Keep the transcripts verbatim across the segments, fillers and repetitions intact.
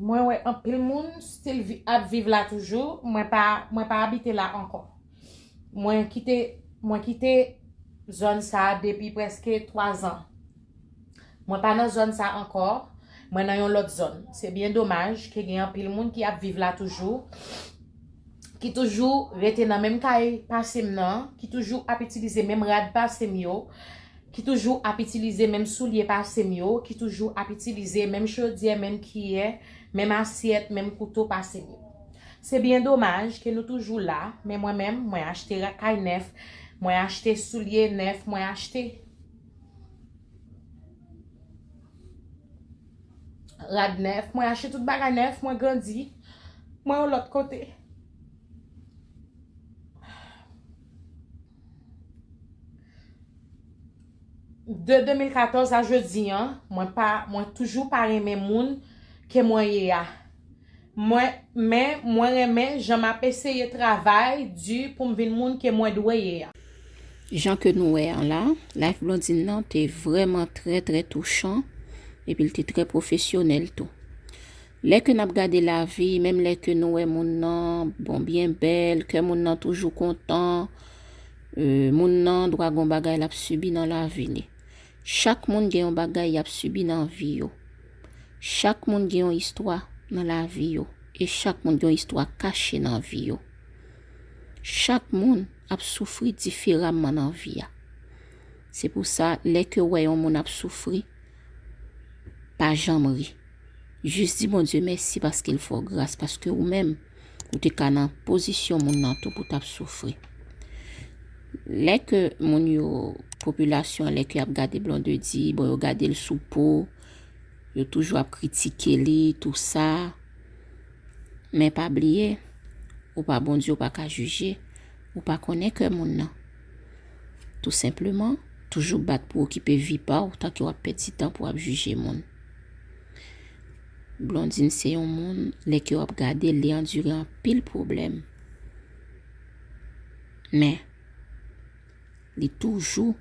Mwen wè anpil moun still vi- ap viv la toujou. Mwen pa, mwen pa abite la ankò. Mwen kite, mwen kite zòn sa a depi prèske twa zan. Mwen pa nan zòn sa ankò. Mwen nan yon lòt zòn. Se byen domaj ke gen anpil moun ki ap viv la toujou, ki toujou rete nan menm kay pase m nan, ki toujou ap itilize menm rad pase m yo, ki toujou ap itilize menm soulye pase m yo, ki toujou ap itilize menm chodyè, menm kiyè, menm asyèt, menm kouto pase m yo. Se byen domaj ke nou toujou la, men mwen menm, mwen achte ra- kay nèf, mwen achte soulye nèf, mwen achte rad nèf, mwen achte tout bagay nèf, mwen grandi, mwen yon lòt kote. De de mil katòz a jodi an, mwen pa, mwen toujou pa renmen moun ke mwen ye a. Mwen, men mwen renmen jan m ap eseye travay di pou m vin moun ke mwen dwe ye a. Jan ke nou wè an la, life Blondine nan te vrèman trè, trè touchan, epi l te trè pwofesyonèl tou. Lè ke n ap gade lavi, menm lè ke nou wè moun nan, bon, byen bèl, kè moun nan toujou kontan, e, moun nan dwa gon bagay l ap sibi nan lavi li. Chak moun gen yon bagay y ap sibi nan vi yo. Chak moun gen yon istwa nan lavi yo. E chak moun gen yon istwa kache nan vi yo. Chak moun ap soufri diferaman nan vi a. Se pou sa, lè ke w wè yon moun ap soufri, pa janm ri. Jis di Bondye mèsi paske l fè w gras, paske ou menm, ou te ka nan pozisyon moun nan tou pou t ap soufri. Lè ke moun yo, popilasyon an, lè ke y ap gade Blondedy, bon, yo gade l sou po, yo toujou ap kritike li, tou sa. Men pa bliye, ou pa Bondye, ou pa ka jije, ou pa konnen kè moun nan. Tou senpleman, toujou bat pou okipe vi pa w, tanke w ap pèdi tan pou w ap jije moun. Blondine se yon moun, lè ke w ap gade l, li andire anpil pwoblèm. Men, li toujou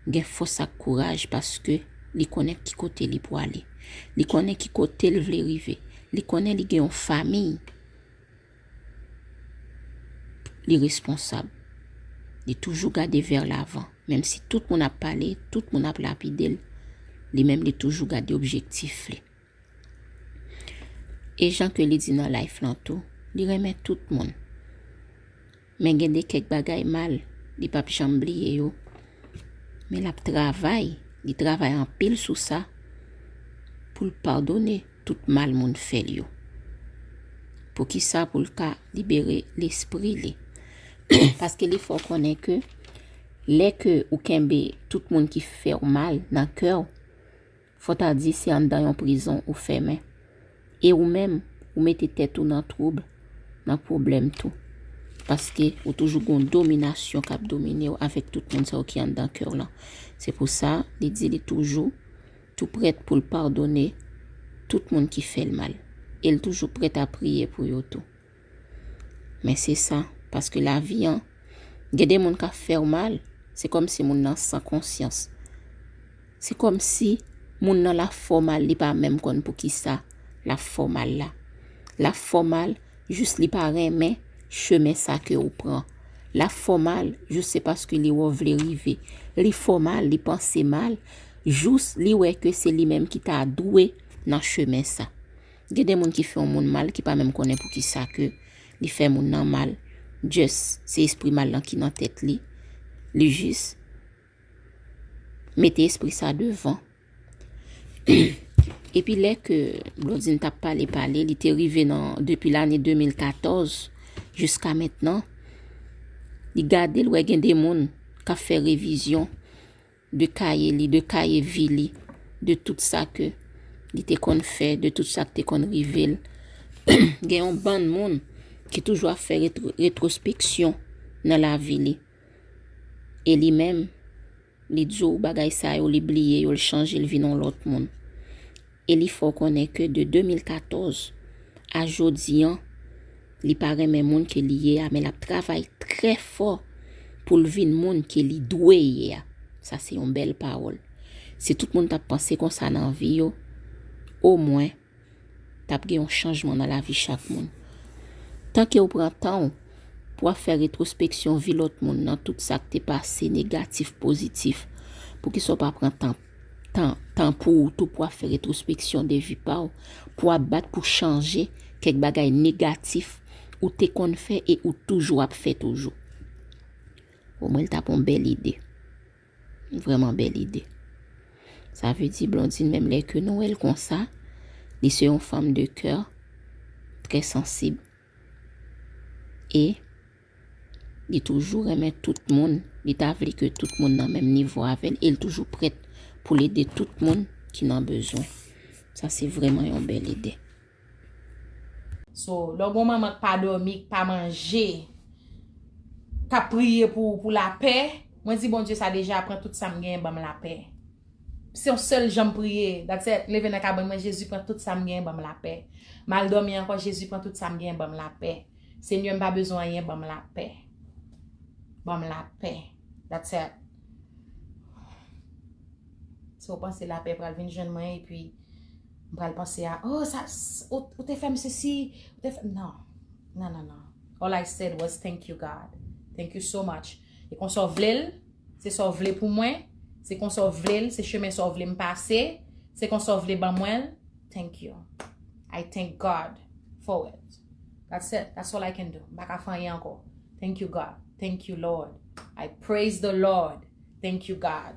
gen fòs ak kouraj paske li konnen ki kote li pwale. Li konnen ki kote l vle rive. Li konnen li gen yon fanmi. Li responsab. Li toujou gade vè lavan. Menm si tout moun ap pale, tout moun ap lapide l, li menm li toujou gade objektif li. E jan ke li di nan life lan tou, li renmen tout moun. Men gen de kèk bagay mal, li p ap janm bliye yo. Men l ap travay, li travay anpil sou sa, pou l padone tout mal moun fè l yo. Poukisa? Pou l ka libere lespri li. Paske li fè w konnen ke lè ke ou kenbe tout moun ki fè w mal nan kè w, fò ta di se anndan yon prizon ou fèmen. E ou menm, ou mete tèt ou nan twoub, nan pwoblèm tou. Paske ou toujou gon dominasyon k ap domine w avèk tout moun sa yo ki anndan kè w lan. Se pou sa, li di li toujou tou prèt pou l padone tout moun ki fè l mal. E l toujou prèt a priye pou yo tou. Men se sa, paske lavi an, gen de moun k ap fè w mal, se kòmsi moun nan san konsyans. Se kòmsi moun nan l ap fè w mal, li pa menm konn poukisa l ap fè w mal la. L ap fè w mal, jis li pa renmen chemen sa ke w pran. L ap fè w mal, jis se paske li wè w vle rive. Li fè w mal, li panse mal, jis li wè ke se li menm ki ta dwe nan chemen sa. Gen de moun ki fè yon moun mal ki pa menm konnen poukisa ke li fè moun nan mal. Just, se espri mal lan ki nan tèt li. Li jis mete espri sa devan. Epi lè ke Blondine t ap pale, pale, li te rive nan, depi lane de mil katòz jiska mentnan, li gade, l wè gen de moun k ap fè revizyon de kaye li, de kaye vi li, de tout sa ke li te konn fè, de tout sa k te konn rive l. Gen yon bann moun ki toujou ap fè retro-, retwospeksyon nan lavi li. E li menm, li di w bagay sa yo, li bliye yo, l chanje, l vin yon lòt moun. E li fè w konnen ke de de mil katòz a jodi an, li pa renmen moun ke li ye a, men l ap travay trè fò pou l vin moun ke li dwe ye a. Sa se yon bèl pawòl. Si tout moun t ap panse konsa nan vi yo, omwen, ap gen yon chanjman nan lavi chak moun. Tanke w pran tan w pou w ap fè retwospeksyon vi lòt moun nan, tout sa k te pase, negatif, pozitif, poukisa w pa pran tan, tan, tan pou ou tou pou w ap fè retwospeksyon de vi pa w, pou w ap bat pou chanje kèk bagay negatif ou te konn fè e ou toujou ap fè toujou? Pou mwen, l t ap yon bèl ide. Vrèman bèl ide. Sa vle di Blondine, menm lè ke nou wè l konsa, li se yon fanm de kè, trè sansib. E li toujou renmen tout moun. Li ta vle ke tout moun nan menm nivo avè l. E l toujou prèt pou l ede tout moun ki nan bezwen. Sa se vrèman yon bèl ide. So, lè w gen yon manman k pa dòmi, k pa manje, k ap priye pou, pou lapè, mwen di Bondye sa deja, pran tout sa m genyen, ban m lapè. Se yon sèl jan m priye. That's it. Leve nan kabann mwen, Jezi, pran tout sa m genyen, ban m lapè. M al dòmi ankò, Jezi, pran tout sa m genyen, ban m lapè. Senyè, m pa bezwen anyen, ban m lapè. Ban m lapè. That's it. Si w panse lapè pral vin jwenn mwen, epi m pral panse a, oh, sa, s- ou, ou te fè m sesi, ou te fè, non. Non, non, non. All I said was, "Thank you, God. Thank you so much." E konsa w vle l, se sa w vle pou mwen, se konsa w vle l, se chemen sa w vle m pase, se konsa w vle ban mwen l. Thank you. I thank God for it. That's it. That's all I can do. M pa ka fè anyen ankò. Thank you, God. Thank you, Lord. I praise the Lord. Thank you, God.